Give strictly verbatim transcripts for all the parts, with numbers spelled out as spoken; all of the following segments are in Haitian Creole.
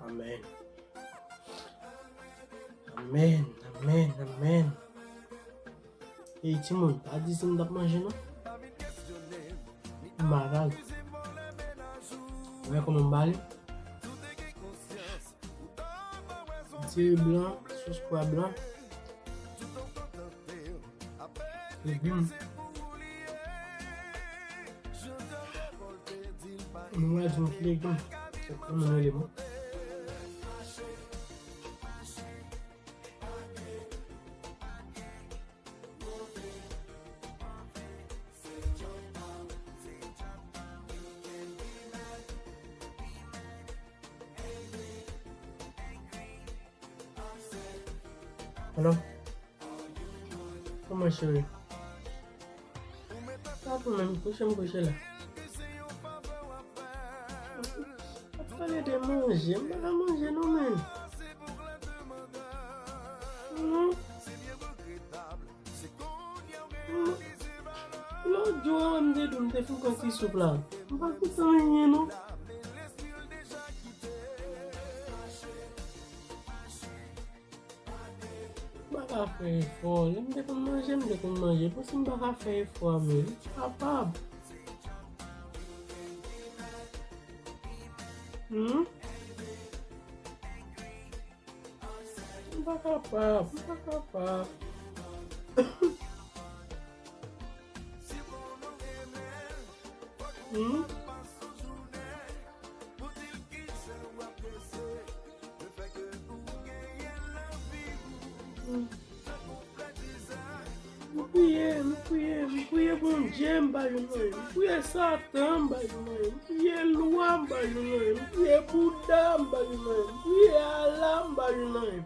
Amèn. Amèn, amèn, amèn. Ey, timoun, pa di si m t ap manje, non. M malad. Wè kòman m bale. Ti blan, sòs pwa blan. Legim. Nou wè di nou ki legim. Se pou nou rele mwen. Alo? Kòman cheri? Sa pou menm kouche m kouche la. Ap pale de manje, m pa ka manje non menm. Non. Non. Lòt jou an, m te di w m te fin pran ti soup la. M pa goute anyen non. M pa ka fè efò. Lè m te konn manje, m te konn manje. Pou si m pa ka fè efò a menm, m kapab. Hmm? M pa kapab, m pa kapab. Hmm? Hmm. M priye, m priye, m priye Bondye, m pa jwenn anyen. M priye Satan, m pa jwenn anyen. M priye lwa, m pa jwenn anyen. M priye Bouda, m pa jwenn anyen. M priye Allah, m pa jwenn anyen.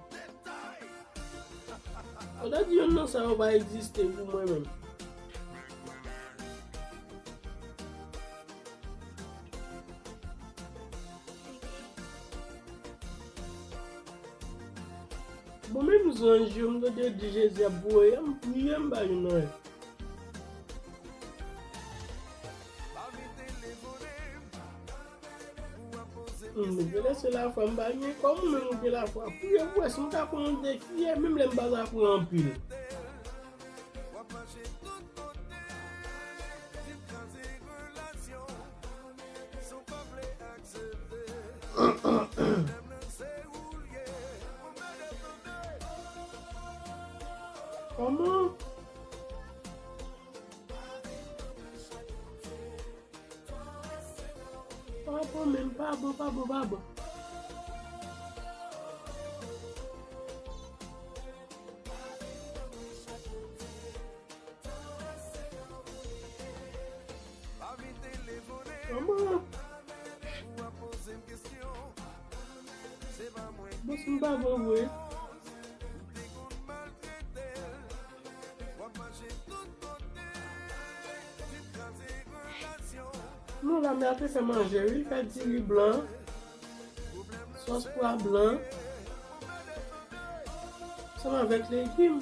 Sa vle di youn nan sa yo pa egziste pou mwen menm. Bon, menm zanj yo, m tande yo di Jezi ap voye, m priye, m pa jwenn anyen. Hmm, m vle se lafwa, m pa gen kòm ou menm ou gen lafwa. Priye pou wè si m ka konn de kiyè, menm lè m pa ka priye anpil. Kòman? Pa bon, menm pa bon, pa bon, pa bon. Kòman? Bon, si m pa bon vre. Non, la mè ap fè manje, wi, fè diri blan, sòs pwa blan, ansanm avèk legim.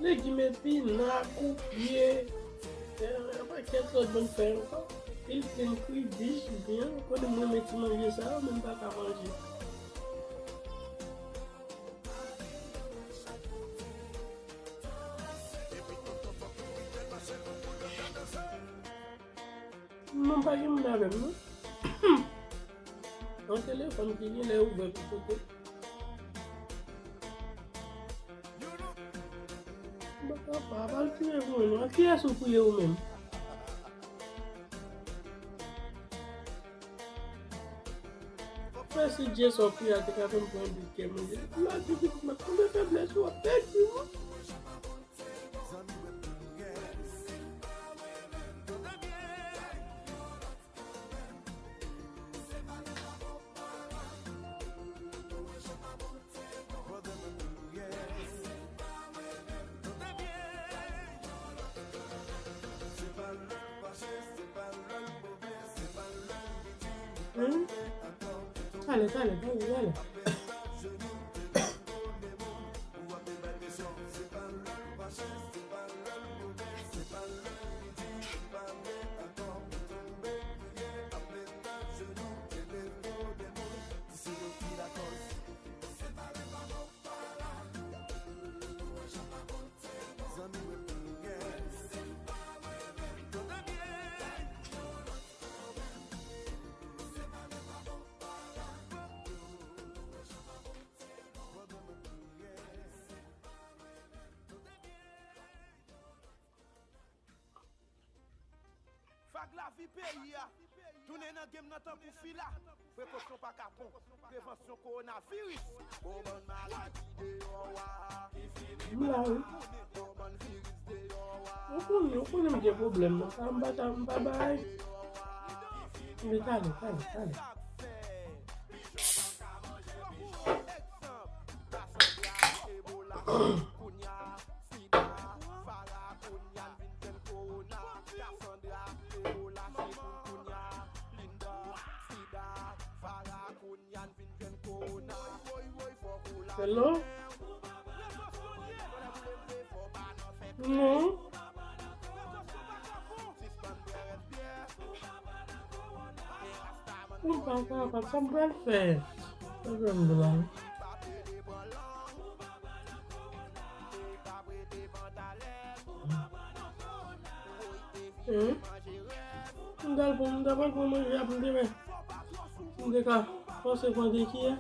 Legim epina, koupye, yon pakèt lòt bann fèy ankò. Pil plen kribich, byen, ou konnen mwen renmen ti manje sa yo, men m pa ka manje. Non, pa gen moun avè m, non. Yon telefòn ki gen lè ouvè pou kote. Baka pa, pa l priye pou mwen, non. Kiyès ou priye ou menm? Mèsi Dye, sa w priye a te ka fè m pran bikè mwen. Depi m ap di pitit mwen, konbyen feblès ou ap pèdi, wi. Hmm? Talè, talè, talè, talè. Hmm? Ak lavi peyi a. Tounen nan game nan tankou fila. Prekosyon pa kapon. Prevansyon kowonaviris. Bon, bann maladi deyò a. M la wi. Bon, bann viris deyò a. Ou konnen, ou konnen m gen pwoblèm nan. Sa m pa ta, m pa bay. Men talè, talè, talè. Hello? Non. Mwen pa kapab, sa m pral fè? Sa fè m dwòl. Hmm? M t al pran, m t ap al pran manje ap m te wè. M te ka fòse pran de kiyè.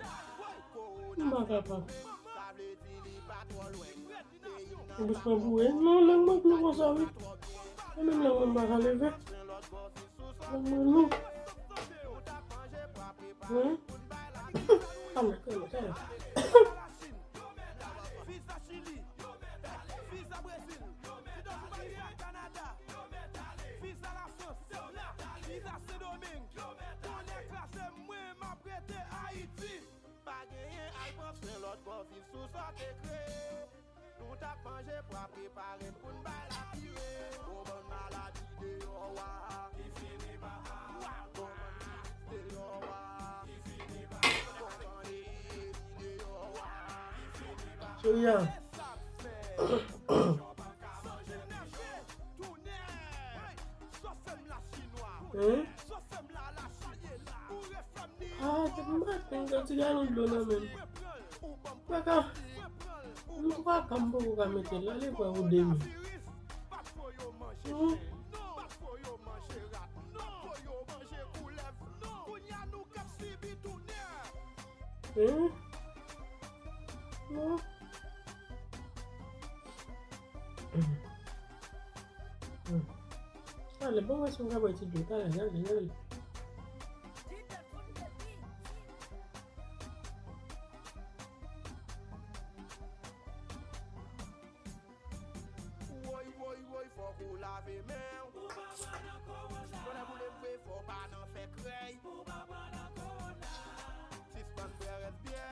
M pa kapab. Bouch mwen boure. Non, lang mwen klou konsa, wi. E menm lang mwen m pa ka leve. Lang mwen lou. Hein? Kalme, kalme, kalme. Pa genyen al pran swen lòt bò, viv sou sa w te kreye. Nou t ap manje pwa, prepare n pou n bay lapire. Bon, bann maladi deyò a. Bon, bann viris deyò a. Bon, bann epidemi deyò a. Cheri a. Hein? Ah, depi maten, m gen ti galon dlo nan men m. Paka, m paka, m poko ka mete l. Ale pran ou demi. Hmm. Hmm? Non. Hmm. Talè, bon, wè si m ka bwè ti dlo. Talè, talè, talè. Woy, woy, woy, fòk ou lave men w. Pandan pou leve, fò w pa nan fè krèy. Sispann bwè rès byè.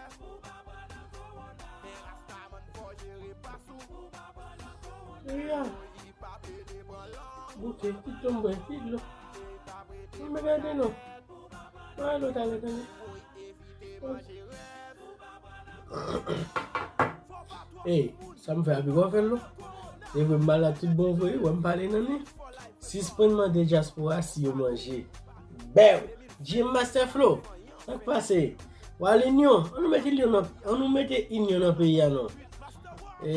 Men Rastaman fò jere pas ou. Li pa pede pran lang. Bouke, kite m bwè ti dlo. Mwen gade non. Mwen al talè, tande. Ey, sa m fè a pi bon fè l non. Se vre m malad tout bon vre, wè m pale nan li. Sispann mande dyaspora si yo manje. Bèw! Jim Master Flow, sa k pase? Wa linyon, an nou mete linyon nan, an nou mete inyon nan peyi a non. E,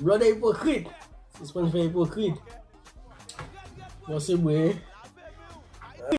blòdè ipokrit, sispann fè ipokrit. Bon, se vre,